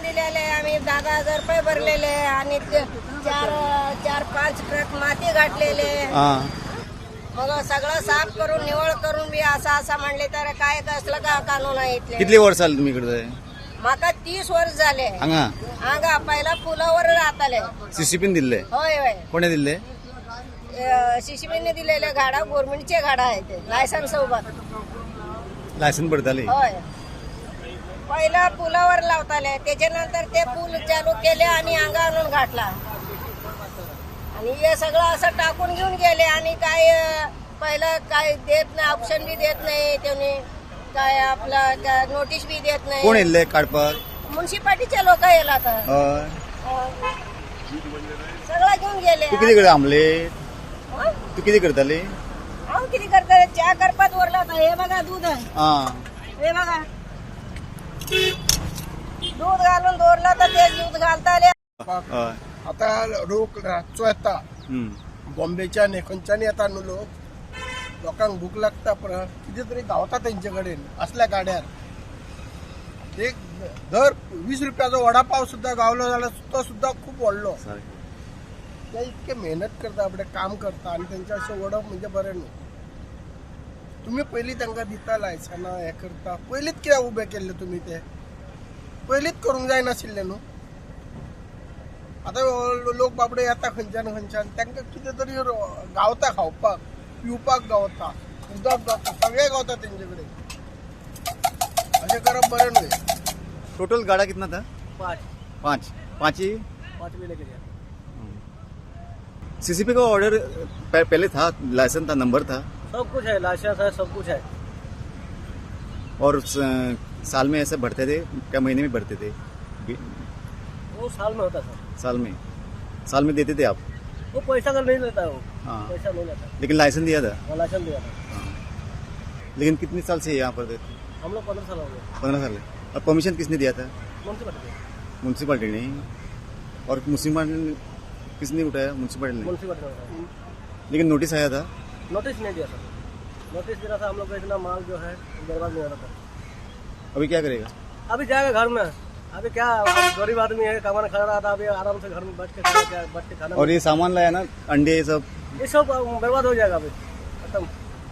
दिलेले आहे, आम्ही 10,000 रुपये भरलेले आहे आणि ते 4-5 ट्रक माती घातलेले. हां. मग सगळं साफ करून निवळ करून बी असं असं म्हणले तर काय कसलं का कानून आहे इथले. कितली वर्ष जाली तुमी इकडे? माका 30 वर्ष झाले. हांगा हांगा पहिला पुलावर राहताले. सीसीपीन दिल्ले? होय होय. कोणे दिल्ले? सीसीपीने दिलेले गाडा, गव्हर्नमेंटचे गाडा आहे ते लायसन सोबत. लायसन पडताले? होय, पहिला पुलावर लावताले, त्याच्यानंतर ते पूल चालू केले आणि अंगा आणून घातला आणि हे सगळं असं टाकून घेऊन गेले. आणि काय पहिलं काय देत नाही, ऑप्शन बी देत नाही त्यांनी, काय आपला नोटीस बी देत नाही. कोण येल्ले काडपाक? म्युन्सिपाल्टीचे लोक येला तर हय. सगळं घेऊन गेले. तू कितें करता आमलेट? हं? तू कितें करताली? हांव कितें करता, च्या करपात वरला होता. हे बघा दूध आहे. आं. हे बघा दूध घालून दवरला तर ते दूध घालताले. हय. आता लोक रातचो येता, बॉम्बेच्यान हे खंयच्यान येता न्हू लोक, लोकांक भूक लागता, परत कितें तरी गावता तेंचे कडेन असल्या गाड्यार. एक दर 20 रुपयाचो वडापाव सुद्दां गावलो जाल्यार तो सुद्दां खूब व्हडलो. ते इतके मेहनत करता, आपलें काम करता आनी तेंचे अशें वडप म्हणजे बरें न्हू. तुमी पयलीं तांकां दिता लायसनां, हें करता, पयलींच कित्याक उबें केल्लें तुमी? ते पयलींच करूंक जायनाशिल्लें न्हू. आतां लोक बाबडे येता खंयच्यान खंयच्यान, तांकां कितें तरी गावता, खावपाक पिवपाक गावता, उदक गावता, सगळें गावता तेंचे कडेन. अशें करप बरें न्हय. टोटल गाड़ा कितना था? 5. 5. 5 ही? 5 भी लेके गया. सीसीपी का ऑर्डर पहले था, लाइसेंस था, नंबर था, सब कुछ है, लाइसेंस है, सब कुछ है. और साल में ऐसे भरते थे क्या, महीने में भरते थे? वो साल में होता था. साल में, साल में देते थे आप? वो पैसा का नहीं लेता वो. हाँ. पैसा नहीं लेता. लेकिन लाइसेंस दिया था? हाँ, लाइसेंस दिया था. लेकिन कितने साल से यहाँ पर थे? हम लोग 15 साल हो गए. 15 साल. और परमिशन किसने दिया था? म्यूनसिपालिटी. म्यूनसिपालिटी ने. और म्यूनसिपालिटी किसने उठाया? म्यूनसिपालिटी ने. म्यूनसिपालिटी. लेकिन नोटिस आया था? नोटिस नहीं दिया सर. नोटिस देना था हम लोग का, इतना माल जो है बर्बाद नहीं हो रहा था. अभी क्या करेगा? अभी जाएगा घर में. अभी क्या, गरीब आदमी है, कमाना खा रहा था, अभी आराम से घर में बैठ के खाना, क्या बैठ के खाना. और ये सामान लाया ना, अंडे ये सब, ये सब बर्बाद हो जाएगा अभी, खत्म.